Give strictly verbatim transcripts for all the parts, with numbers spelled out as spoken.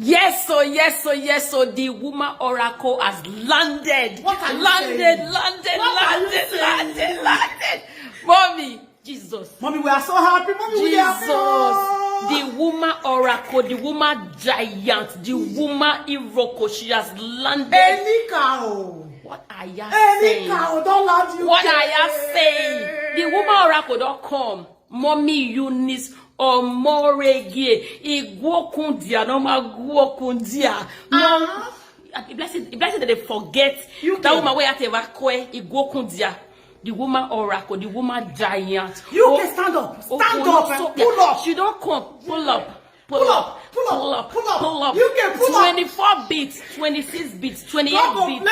Yes, so yes, so yes, so the woman oracle has landed. What are you landed, saying? Landed, what landed, are you saying? Landed, landed. Mommy, Jesus. Mommy, we are so happy. Mommy, we are happy. Jesus. Oh. The woman oracle, the woman giant, the woman Iroko, she has landed. Enika o. What are you saying? Enika o, don't land you. What are you saying? The woman oracle don't come. Mommy Eunice Omoregie, Igwokundia, no ma Gwokundia. No, uh-huh. Blessed, blessed that they forget you that woman where at Evakwe, Igwokundia. The woman oracle, the woman giant. You can stand up, stand up, so pull up. She don't come, pull up. Pull up, pull up, pull up, pull up. You can pull up. Twenty-four beats, twenty-six beats, twenty-eight beats.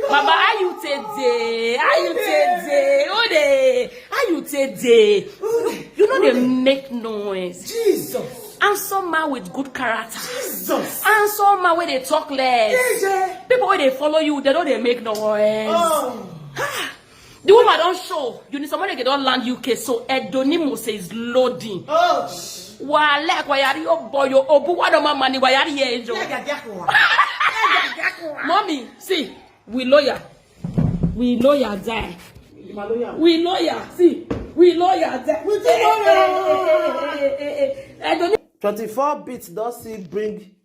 Baba, how you today? How you today? How you today? You know they make noise. Jesus. Handsome man with good character. Jesus. Handsome man where they talk less. People where they follow you, they know they make noise. Oh. The woman don't show. You need somebody that don't land U K. So Edonimo says loading. Oh. Wale kwa yari yo boyo obu wa no mama ni wa yari ye jo. Mommy, see, we lawyer. We lawyer die. We lawyer. See, we lawyer die. We lawyer. Edonimo. Twenty-four beats don still bring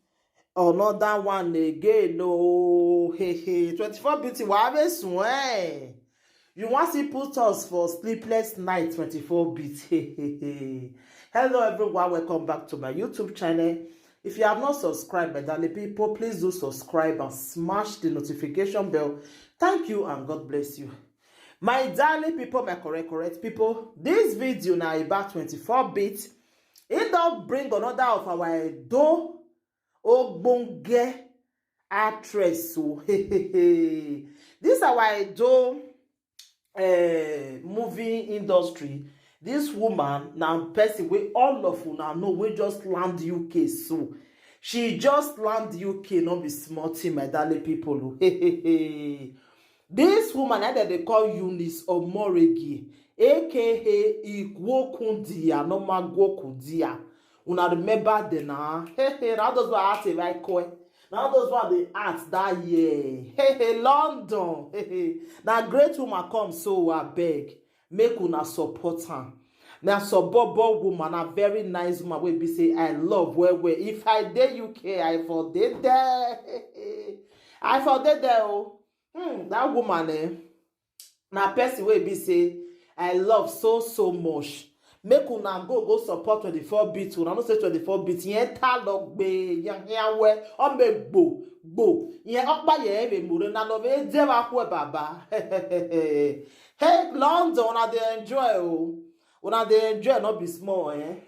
another one again. Oh, hey, hey. Twenty-four beats, wa be swear. You want to put us for sleepless night, twenty-four beats. Hey, hey, hey. Hello, everyone. Welcome back to my YouTube channel. If you have not subscribed, my darling people, please do subscribe and smash the notification bell. Thank you and God bless you. My darling people, my correct, correct people, this video now about twenty-four beats. It don't bring another of our Edo Ogbonge actress. So, this our Edo uh, movie industry. This woman now person we all of una know we just land U K. So she just land U K, not be small thing, my darling people. Oh. This woman, eh, that they call Eunice Omoregi, A K A Igwokundia, no Magwokundia. Una remember the na? Hey, hey, now those were at a right coin. Now those were the art that year. Hey, hey, London. Hey, hey. Now great woman come, so I beg. Make una support her. Now, so bobo woman, a very nice woman will be say, I love well, well. If I did U K, I for did there. I for did there. Oh. Hmm, that woman, eh? Now, person will be say, I love so, so much. Make una go, go support twenty-four beat. Una no say twenty-four beat. Yen ta log be, yen, yen we, o me gbo, gbo. Yen okpa ye, ebe mure, na no be, de wa kwe baba. Hey, London, una dey enjoy, oh. Una dey enjoy, not be small, eh?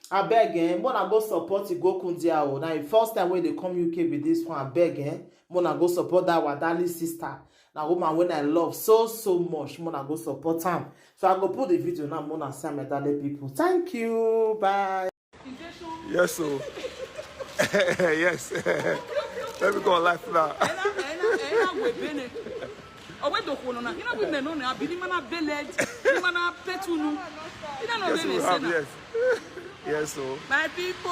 I beg, eh? Mona go support Igokundia, oh. Now, the first time when they come U K with this one, I beg, eh? Mona go support that Wadali sister. Now, woman when I love so, so much, Mona go support him. So I go put the video now, Mona Sam, my darling people. Thank you. Bye. Yes, so. Yes. Let me go on live now. Ena, ena, ena, we bene. Owe do kono na. Ina we meno na. Bili mana beled. Mana petunu. Ina no bene sena. Yes. Yes, so. My people.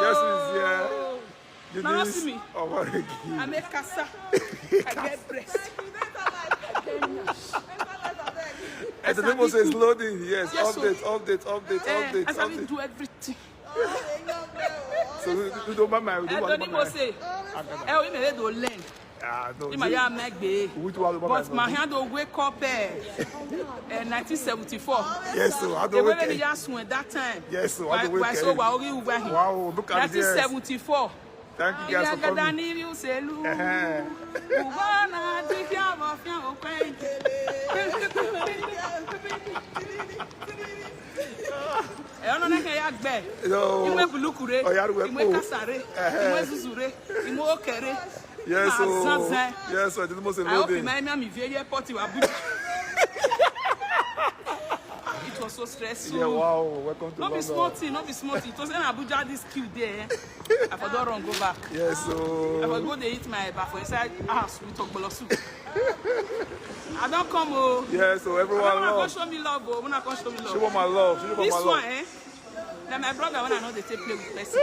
Yes, is here. Now see me. I make kasa. I get breast. I get nyash. And the name says loading. Yes, yes, update, update, update, eh, update, I sabi update. Do everything. So we, we don't mind my, we don't want my. Say, eh, we may do learn. Ah, no. But my hand don't wake up, eh, eh, nineteen seventy-four. Yes, so I don't wake up. That time. Yes, so I don't wake up. Wow, look at this. Nineteen seventy-four. Thank you guys for coming. Uh-huh. Ẹ ọ̀nà náà kẹ́ ya gbẹ. Yo. Ìwé bulukure. Oya, we go. Ìwé kasare. Uh-huh. Ìwé zuzure. Ìwé okere. Yes, so. Yes, so. This must be loading. I hope you mind me, I'm in the airport, you Abuja. It was so stressful. Yeah, wow. Welcome to London. No be small thing, no be small thing. It was in Abuja, this queue there. I for don run go back. Yes, so. I for go dey eat my eba for inside house with ogbolo soup. I don come, oh. Yes, so everyone. Una come show me love, oh. Una come show me love. Show my love. Show my love. This one, eh? Na my brother when I know they take play with person.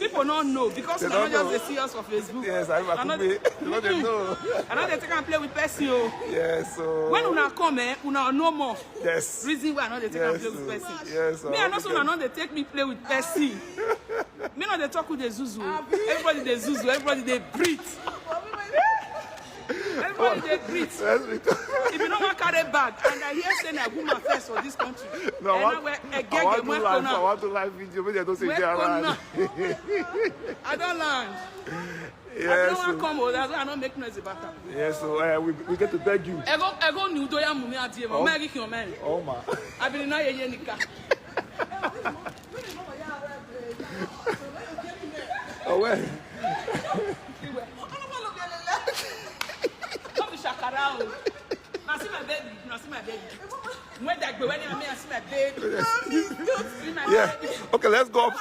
People No, no, because They una no don't just know. Dey see us for Facebook. Yes, I I no could be. You know they know. I no dey take am play with person o. Yes, so. When una come, eh, una no more. Yes. Reason why I no dey take am Yes, play with so. person. Yes, so. Me, I no say Okay. una no dey take me play with person. Me no dey talk with the zuzu. Everybody dey zuzu. Everybody dey breathe. Everybody dey breathe. Let's be If you no wan carry bag, and I hear say na woman first for this country. No, I And want, now we're I again, want to we're live. corner. I want to live video. Maybe I don't say We're they are corner. around. I don land. I Yes. no wan So, come o. That's why I no make noise about am. yes. So uh, we, we get to beg you. Ego ego ni udo ya mumi ati emo. Oh. Megi ki o meri. Oh my. Abiri na yeye nika. Oh well. No be shakara o. Na see my baby. Na see my baby. When that go when I see my baby. See my Yeah. baby. Okay. Let's go up.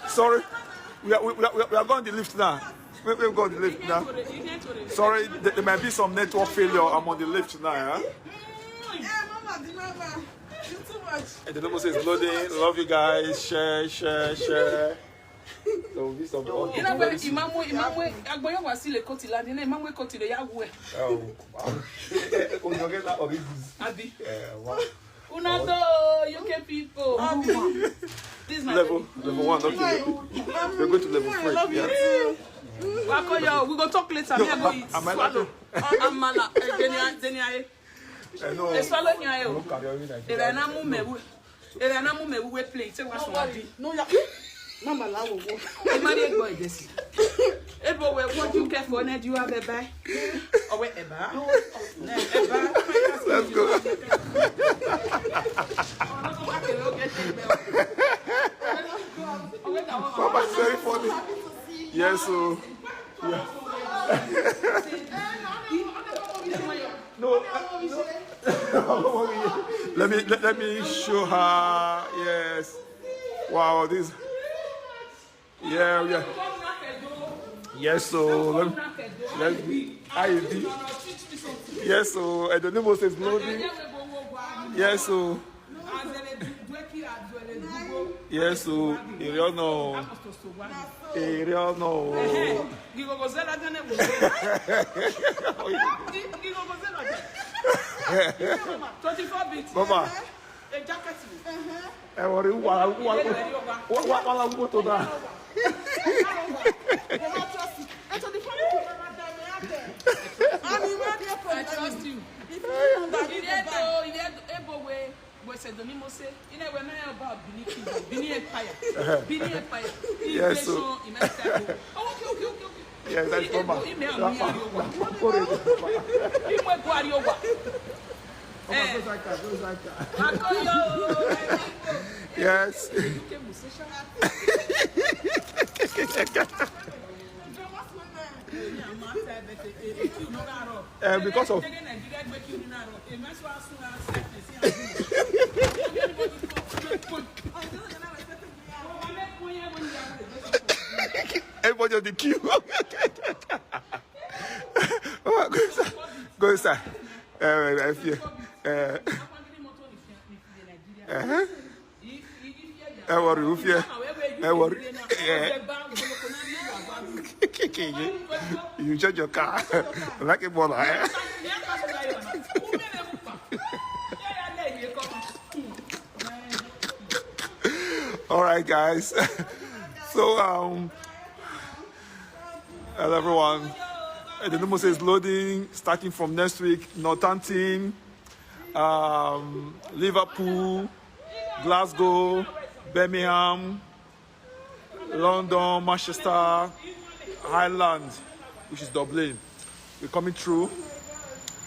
Sorry. We are, we, we are, we are going the lift now. We, we've got the lift now. Sorry, there, there might be some network failure. I'm on the lift now. Yeah? Yeah, mama, the mama. You too much. And the number says loading. Love you guys. Share, share, share. There will be some. You know where Imamu Imamu Agboyo was still a koti land. You know Imamu koti the Yahweh. Oh, wow. Onyogena Origus. Abi. Eh, wow. Una do U K people. This is my Level, baby. level one. Okay. We're going to level three. Yeah. Wako yo, we go talk later. Me I go eat. Am I Swallow. laughing? Amala. Eh, Denia Denia. I know. Eh, swallow nia yo. Look at your like. Ebe na mu me we. Ebe na mu me we play. Say what so abi. No, yeah. Mama, la wo wo. E ma dey go e dey si. Ebo we what you care for na do you have a buy? Owe eba. Na eba. Let's go. Papa's very funny. Yes, so. Yeah. No, uh, no. Let me let, let me show her. Yes. Wow, this. Yeah, yeah. Yes, so let me, let me, I D. Yes, so Edonimo says loading. Yes, so. Yes, so you don't know. You don't know. Twenty-four bits. Mama. A jacket. Ẹ wọ rí wàhálà wàhálà wàhálà wàhálà wọ́n tó dáa. I trust you. Ilé ètò ilé ètò ebo we we ṣe doni mo ṣe ilé ìwé náà yóò bá Benin Kingdom, Benin Empire, Benin Empire. Yes, so. Inflation, America. Oh, okay, okay, okay, okay. Yes, that's normal. Ime ami ari owa. Ime ego ari owa. Eh. Akoyo. Yes. Uh, because of everybody on the queue. Oh, go inside. Go inside. Uh, I feel. Uh, uh-huh. Ẹ wọ rí, ó fi ẹ. Ẹ wọ rí. Yeah. You change your car. Like a baller, eh? All right, guys. So, um, hello, everyone. Uh, the number says loading starting from next week. Northampton, um, Liverpool, Glasgow, Birmingham, London, Manchester, Ireland, which is Dublin. We're coming through.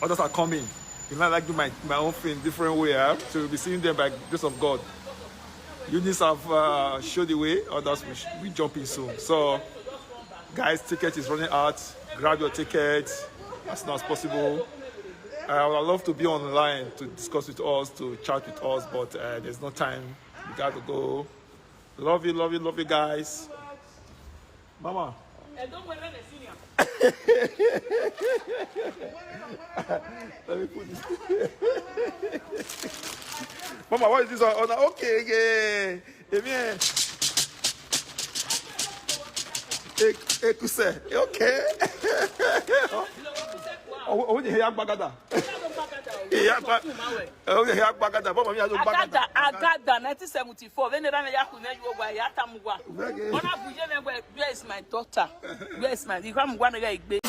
Others are coming. You might like do my, my own thing different way. Eh? So we'll be seeing them by the grace of God. Units have uh, showed the way. Others will, sh- will jump in soon. So, guys, ticket is running out. Grab your ticket as soon as possible. I would love to be online to discuss with us, to chat with us, but uh, there's no time. We got to go. Love you, love you, love you guys. Mama. Let me put this. Mama, what is this one? Oh, no. Okay, yeah. Amen. Ekuse. Okay. Oh, oh, yeah, gbagada. Yeah, gbagada. Oh, yeah, gbagada. Baba mi azo gbagada. Agada, agada, nineteen seventy-four. When they ran a yaku, then you go, ya tamugwa. Ona buje me gwe, where is my daughter? Where is my, you come one guy gbe.